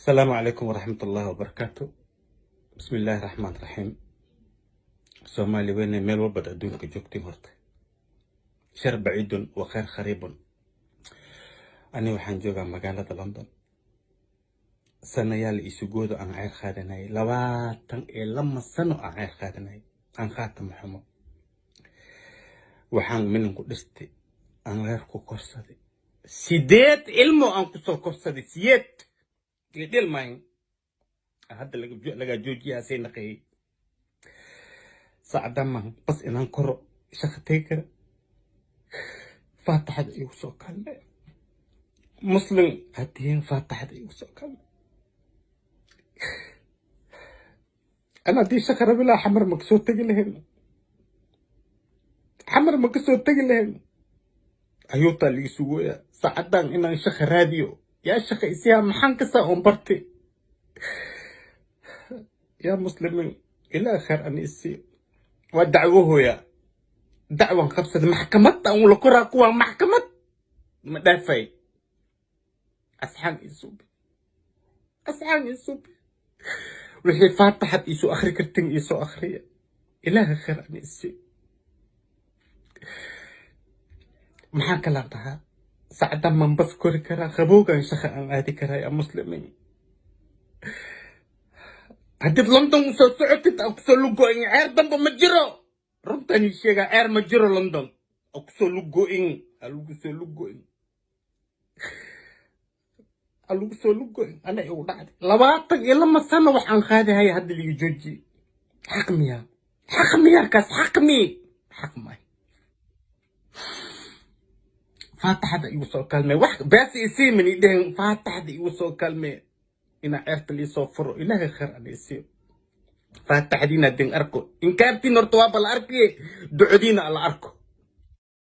Asalaamu calaykum waraxmat ullaahi wabarakaatu. Bismi illaahi raxmaan raxiim. Soomaali weyne, meel walbaad adduunka joogtiin, horta shar baciidun wa khayr khariibun. Ani waxaan joogaa magaalada London. Sanayaal isugooda aan ceyr qaadanayay, 22 sano aan ceyr qaadanayay, aan qaata maxumo. Waxaan milinku dhistay, aan reer ku korsaday, 8 ilmo aan kusoo korsaday, siyeed dhilmayn hadda lagaa joojiyaa say naqeeyey. Saacadaman bas inaan koro shaqa tegi kara. Faataxada igu soo kaalme, muslim hadiin, faataxada igu soo kaalme. Ana haddii shaqa rabi lahaa, Xamar ma kasoo tegi lahayn, Xamar ma kasoo tegi lahayn. Ayuutaa liigi sugooya saacadan inaan shaqa raadiyo. Yaa shaqa isiyaa? Maxaan kasaa oon bartay? Yaa muslimiin, ilaa kheer ani isiiyo. Waa dacwahooya, dacwan qabsada maxkamad aan ula koraa, kuwaan maxkamad ma dhaafay. Asxaan isubi, asxaan isubi. Wixii faataxad iisoo akhri kartin iisoo akhriya. Ilaaha kheer ani isiiyo. Maxaan kalaan dhahaa? Sacdan man bas kori karaa, qabowgan shaqa aan aadi karaa. Yaa muslimiin, haddiid London usoo socotid, aan kusoo lugo-in. Ceer damba ma jiro, runtan ii sheegaa, ceer ma jiro London. Aan kusoo lugo-in, aan lagu soo lugo-in, aan lagu soo lugo-in. Ana igu dhacday 22 sano waxaan qaadahaya, hadda liga joojiye. Xaq miyaa? Xaq miyaa kaas? Xaq mi? Xaq may. Faataxada igu soo kaalmee. Wax beesi isiimin i dhehen. Faataxda igu soo kaalmee inaa ceerta liisoo furo. Ilaahay kheer ana isiiyo. Faataxdiina den arko, inkaartiin horta waaba la arkiye, ducodiina ala arko.